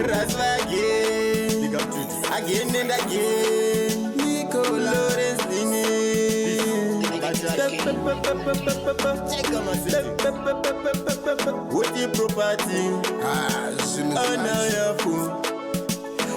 Rasva again, again and again. Nico Lawrence Nini. What property? Ah, zvinhu Anayafu.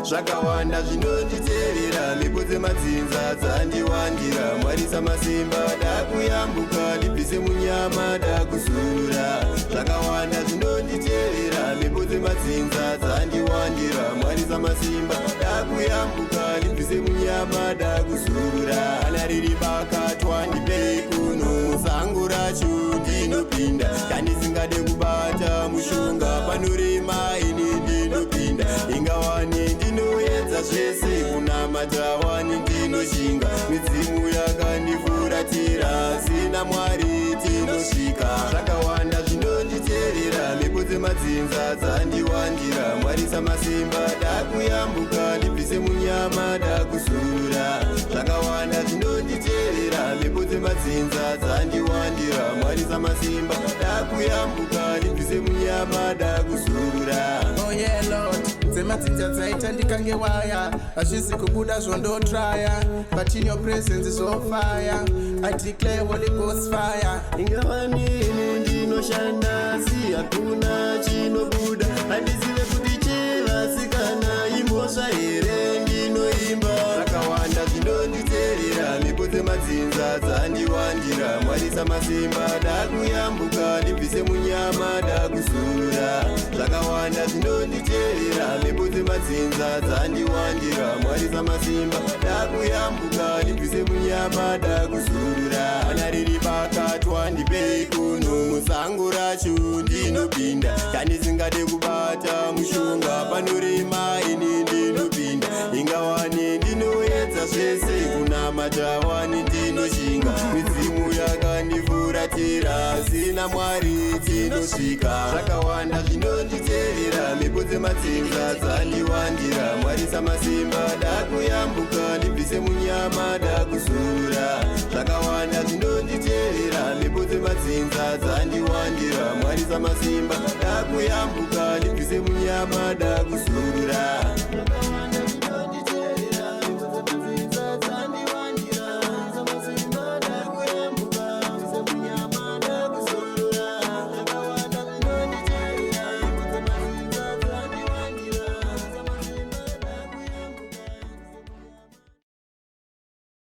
Zvakawanda zvinonditevera, mhepo dzemadzinza dzandiwandira. Mwari samasimba, dakuyambuka, ndibvise munyama, dakuzurura. Zvakawanda zvinonditevera, mhepo dzemadzinza dzandiwandira. Mwari samasimba, dakuyambuka, ndibvise munyama, dakuzurura. Kana riri bakatwa, ndipei kuno, musango racho ndinopinda. Kandisingade kubata mushonga, panorema ini ndinopinda. Ingawani ndinoedza zvese, kunamata wani ndinoshinga. Midzimu yakandifuratira, sina Mwari tinosvika. Zvakawanda zvinonditeerera, mhepo dzemadzinza dzandiwandira. Mwari samasimba, dakuyambuka, ndibvise munyama, dakuzurura. Zvakawanda zvinonditeerera, mhepo dzemadzinza dzandiwandira. Mwari samasimba, dakuyambuka, ndibvise munyama, dakuzurura. Oh yeah, Lord, dzemadzinza dzaita ndikange waya, hazvisi kubuda zvondotraya, but in your presence zofire. I declare Holy Ghost fire. Ingavanini ndinoshanda, asi hakuna chinobuda. Handizive kuti chevasikana imhosva here. Ndinoimba, zvakawanda zvinonditeerera, mhepo dzemadzinza dzandiwandira. Mwari samasimba, dakuyambuka, ndibvise munyama, dakuzurura. Zvakawanda zvinonditeerera, mhepo dzemadzinza dzandiwandira. Mwari samasimba, dakuyambuka, ndibvise munyama, dakuzurura. Kana riri bakatwa, ndipei kuno, musango racho ndinopinda. Kandisingade kubata mushonga, panorema ini ndinopinda. Ingawani ndinoedza zvese, kunamata wani ndinoshinga. Midzimu yakandifuratira, sina Mwari tinosvika. Zvakawanda zvinonditeerera, mhepo dzemadzinza dzandiwandira. Mwari samasimba, dakuyambuka, ndibvise munyama, dakuzurura. Zvakawanda zvinonditeerera, mhepo dzemadzinza dzandiwandira. Mwari samasimba, dakuyambuka, ndibvise munyama, dakuzurura.